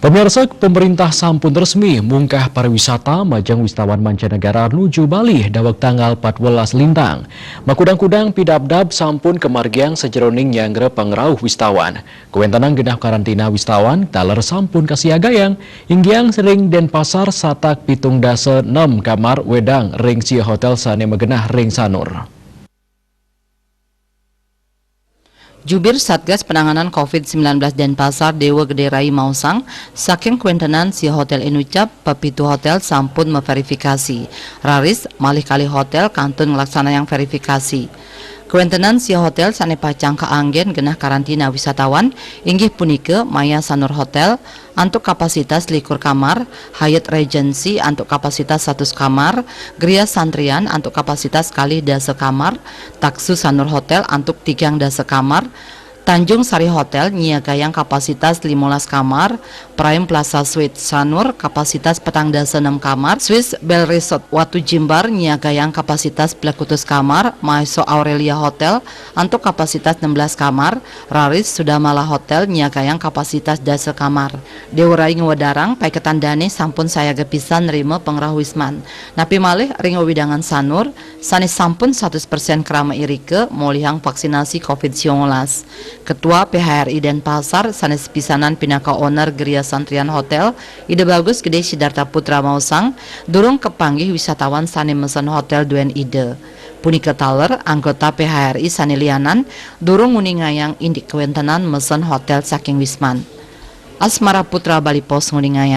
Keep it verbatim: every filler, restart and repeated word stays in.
Pemirsa, pemerintah sampun resmi mungkah pariwisata majeng wisatawan mancanegara nuju Bali daweg tanggal empat belas lintang. Makudang-kudang pidabdab sampun kamargiang sajeroning nyanggra pangrauh wisatawan. Kawentenan genah karantina wisatawan taler sampun kasiagayang, inggiang ring Denpasar satak pitung dasa nem kamar wedang ring sia hotel sane magenah ring Sanur. Jubir Satgas Penanganan covid sembilan belas Denpasar Dewa Gede Rai maosang, saking kawentenan sia hotel inucap, pepitu hotel sampun meverifikasi. Raris, malih kalih hotel kantun nglaksanayang verifikasi. Kawentenan sia hotel sane pacang kaanggen genah karantina wisatawan inggih punika Maya Sanur Hotel antuk kapasitas likur kamar, Hyatt Regency antuk kapasitas satus kamar, Griya Santrian antuk kapasitas kalih dasa kamar, Taksu Sanur Hotel antuk tigang dasa kamar, Tanjung Sari Hotel nyiagayang kapasitas limolas kamar, Prime Plaza Suite Sanur kapasitas petang dasa nem kamar, Swiss Bell Resort Watu Jimbar nyiagayang kapasitas plekutus kamar, Maeso Aurelia Hotel antuk kapasitas enam belas kamar, raris Sudamala Hotel nyiagayang kapasitas dasa kamar. Dewa Rai ngwedarang paiketan dane sampun sayaga pisan nrima pangrauh wisman. Napi malih ring wewidangan Sanur, sane sampun satus persen krama irika molihang vaksinasi covid sembilan belas. Ketua P H R I Denpasar sane sepisanan pinaka owner Griya Santrian Hotel, Ida Bagus Gede Sidarta Putra maosang, durung kapanggih wisatawan sane mesen hotel duen Ida. Punika taler anggota P H R I sane lianan durung nguningayang indik kawentenan mesen hotel saking wisman. Asmara Putra, Bali Post, nguningayang.